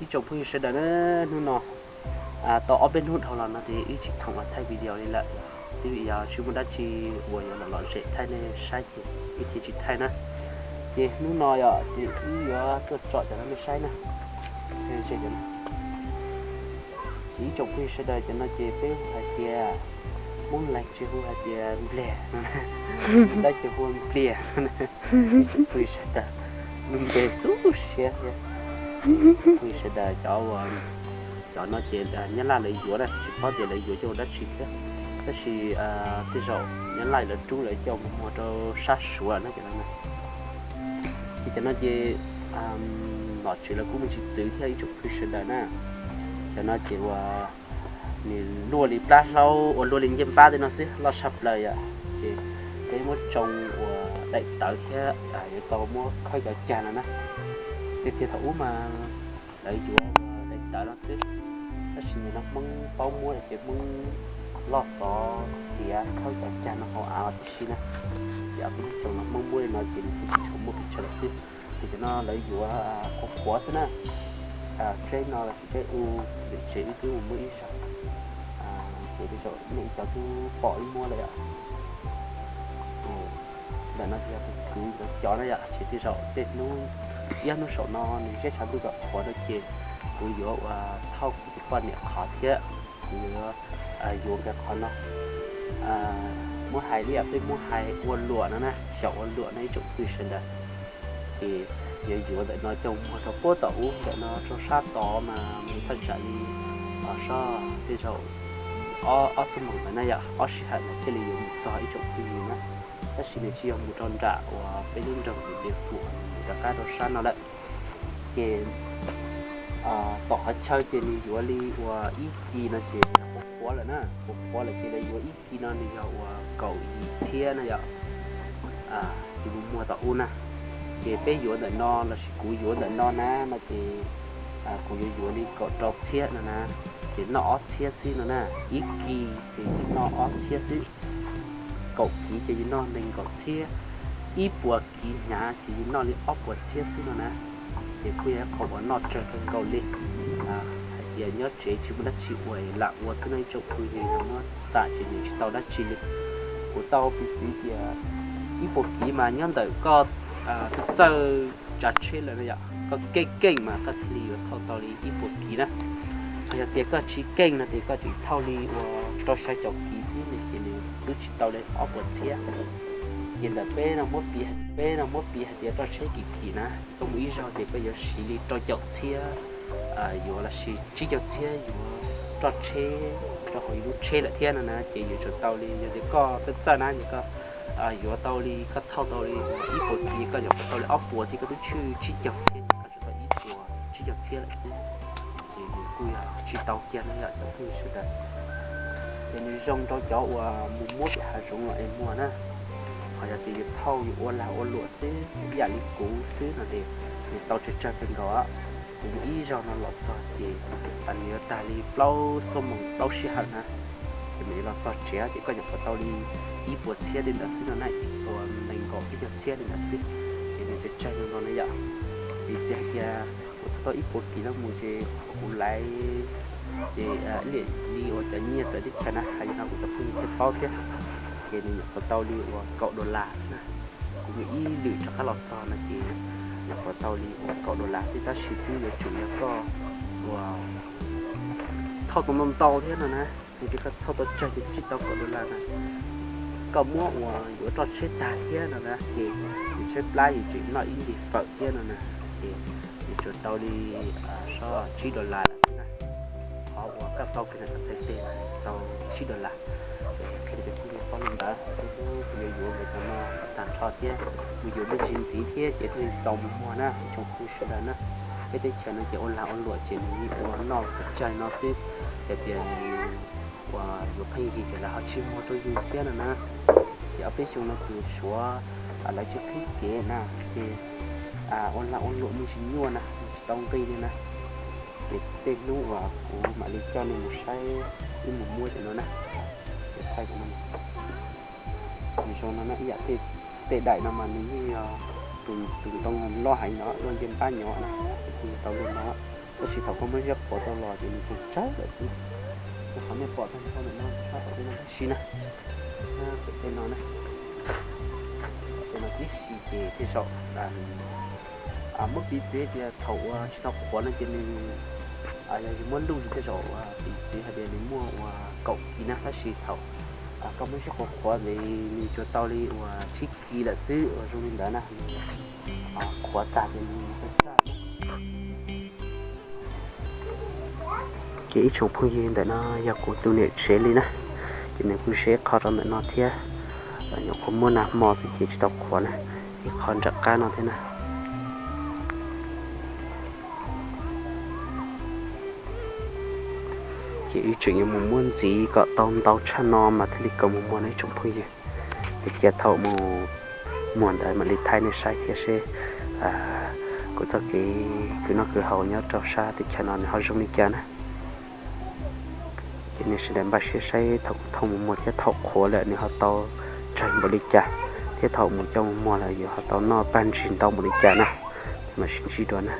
Ib tsoom phooj ywg sawv daws na, hnub no tau ob peb hnub dhau los no ces wb tsis khoom los thaij video li lawm, twb vim yog tsis muaj dab tsi uas yuav los lom zem thaij nej saib ces wb thiaj tsis thaij na. Ces hnub no yog ces wb yuav tuaj tsom cov no nej saib na. Ces ib tsoom phooj ywg sawv daws, cov no ces peb hu hais tias, Hmoob Leeg ces hu hais tias npliag no, dab ces hu npliag no. Ib tsoom phooj ywg sawv daws, lub npe xub siab thiab. Phooj ywg sawv daws, cov uas, cov no ces Nyab Laj lawv yuav na, tsis paub tias lawv yuav coj ua dab tsi thiab, tab sis tej zaum Nyab Laj lawv rub lawv coj mus muag rau sab Suav na cov no na. Ces cov no ces nom tswv lawv kuj muaj tsis txwv thiab ib tsoom phooj ywg sawv daws na. Cov no ces uas nws luaj li plab hlaub uas luaj li ncej npab tej no xwb, loj tshaj plaws yom. Ces peb muab tsoo uas daim tawv thiab yuav tau muab khawb cov cag no na. Tiag tiag thaum ub mas lawv yuav daim tawv no xwb, tab sis nim no Hmoob paub muab ces Hmoob loj xov txiav khawb cov cag no hauv av tib si na. Ces ob peb xyoos no Hmoob muab li no ces nws kuj tsis tshua muaj pes tsawg lawm xwb. Ces cov no lawv yuav qhuav qhuav xwb na. Tsheb no los sis tsheb u, lwm tsev wb twb mus muab ib zaug, ces tej zaum nej ib co twb pom wb muab lawm yom. Ntawm no ces yog tus kwv cov cov na yom, ces tej zaum tej hnub, ib hnub saum no nws zeb tshav ntuj kom qhuav no ces kuv yuav ua thauj kuv tus poj niam qhov thiab kuv yuav yuav nkawd qhov no. Muab hais li yam peb muab hais ua luam no na, xyaum ua luam no ib tsoom phooj ywg sawv daws. Ces yuav yuav ntawm no coj muag rau puag tom ub ntawm no rau sab tod mas mus thaj tsam li sob tej zaum ob xuab moos ntawd na yom, ob sij hawm ntawd thiaj li yuav mus txog ib tsoom phooj ywg na. Tab sis nws tsis yog mus rau nram uas peb lub nroog Vim Dias Thuam, nws mus rov qab rau sab no lawm. Ces tom qhov chaw ces nws yuav li uas ib kis no ces qhuav qhuav lawm na, qhuav qhuav lawm ces lawv yuav ib kis no nws yog uas kaum yim txhiab na yom. Tus mus muag tom ub na, ces peb yuav ntawm no lossis kuv yuav ntawm no na no ces kuv yuav yuav li kaum rau txhiab no na, ces noj ob txhiab xwb no na. Ib kis ces yus noj ob txhiab xwb, kaum kis ces yus noj nees nkaum txhiab, ib puas kis hnyav ces yus noj li ob puas txhiab xwb no na. Ces kuj yog qhov uas noj tsawg kawg nkaus li. Hais tias nyob tsev tsis muaj dab tsi ua lam ua xwb no ib tsoom phooj ywg, yog muab xam ces nws tsis tau dab tsi li. Kuv tau piv txwv tias ib puas kis mas nyob ntawm koj txawj tsav tsheb lawm no yom, koj keej keej mas koj thiaj li yuav thauj tau li ib puas kis na. Ho yog tias koj tsis keej no ces koj tseem thauj li uas rau xya caum kis xwb no ces nws twb tsis tau li ob puas txhiab. Ces ntawm peb no muab piv, peb no muab piv hais tias roj tsheb kim kim na ces koj mus ib zaug ces koj yuav siv li rau caum txhiab, yuav los sis tsib caug txhiab yuav roj tsheb rau hauv yus lub tsheb lawm thiab no na. Ces yuav tsum tau li, yog tias koj txawj txawj na ces koj yuav tau li, koj thauj tau li ib puas kis koj nyuam qhuav tau li ob puas thiab koj twb tshwj tsib caug txhiab, koj tsuas tau ib puas tsib caug txhiab lawm xwb. Ces nws kuj yog tsis tau kiag no yom cov phooj ywg sawv daws. Ces nws zoo rau cov uas mus muab pem hav zoov los es muag na. Ho yog tias yus thauj yus ua lag ua luam xwb ib yam li kuv xwb no ces nws tau tsawg tsawg kawg nkaus. Kuv mus ib zaug no los txog ces nws yuav tag li plaub xuab moos plaub sij hawm na. Ces mam li los txog tsev ces koj nyuam qhuav tau li ib puas txhiab li ntawd xwb no na, ib puas nees nkaum peb caug txhiab li ntawd xwb. Ces nws tsawg tsawg kawg nkaus na yom. Piv txwv hais tias kuv thauj tau ib puas kis no mus ces kuv laiv ces ib yam li uas cov nyiaj txawv teb chaws na, hais li no kuv cov phooj ywg thiaj paub thiab. Ces nws nyuam qhuav tau li uas kaum dollar xwb na. Kuv mus ib lwm rov qab los txog no ces nyuam qhuav tau li uas kaum dollar xwb, tab sis twb yuav tsum yog koj uas thauj tau ntau ntau thiab no na. Yog tias koj thauj tau tsawg ces twb tsis tau kaum dollar na. Koj muab uas yuav roj tsheb tag thiab no na ces yus tsheb plab yus tseem noj ib nti fawm thiab no na, ces yus tsuas tau li sob tsib dollar lawm xwb na. Qhov uas koj tau kiag ntawm koj txhais tes tau tsib dollar. Ces qhia rau cov phooj ywg paub li ntawd, peb kuj yuav yuav nkawd cov no tag nrho thiab, mus yuav me ntsis ntxiv thiab ces thiaj li txaus mus muag na ib tsoom phooj ywg sawv daws na. Peb teb chaws no ces ua lag ua luam ces nws yeej ua noj pes tsawg no xwb, ces tias uas yuav pheej yig ces lawv ho tsis muag rau yus thiab no na. Ces ob peb xyoo no ces Suav lawv tsis qhib kev na, ces ua lag ua luam me ntsis nyuaj na, tsis tau nqi li na. Ces tej hnub uas kuv mam li coj nej mus saib, wb mus muab cov no na. Ces thaij cov no, nws zoo no na, ib yam tej daim no mas nws yeej yog tus ntoo loj heev no, luaj ncej npab nyob na, ces kuj tau luaj no. Tab sis thaum koj muab ziab qhuav tau los ces nws tseem tsawg lawm xwb. Qhov nej pom tag nrho ntawm no sab tom tej no tib si na, tej no na, tej no tib si ces tej zaum muab piv txwv tias thaum uas tsis tau qhuav no ces nws yog muab luj ces tej zaum piv txwv hais tias nws muaj uas kaum kis na, tab sis thaum koj muab ziab qhuav qhuav ces nws tsuas tau li uas tsib kis lawm xwb uas zoo li ntawd na. Qhuav tag ces nws Ces ib tsoom phooj ywg, ntawm no yog kuv tus niam tsev li na, ces nws kuj seb qhov rau ntawm no thiab, nyuam qhuav muab nag hmo xwb ces tsis tau qhuav na, ib qho nram qab no thiab na. Ces wb tseem yuav mus muab ntxiv kom tau ntau tshaj no mas thiaj li kom mus muag no ib tsoom phooj ywg. Cia thaum mus muag ntawd mam li thaij nej saib thiab seb kuv txoj kev khwv noj khwv haus nyob rau sab teb chaws no nws ho zoo li cas na. Ces nej sawv daws npaj siab saib thaum kuv thauj mus muag thiab thaum qhuav lawm nws ho tau tsawg npaum li cas, thiab thaum mus coj mus muag lawm yuav ho tau noj paj ntsis ntau npaum li cas na. Mam sib ntsib dua na.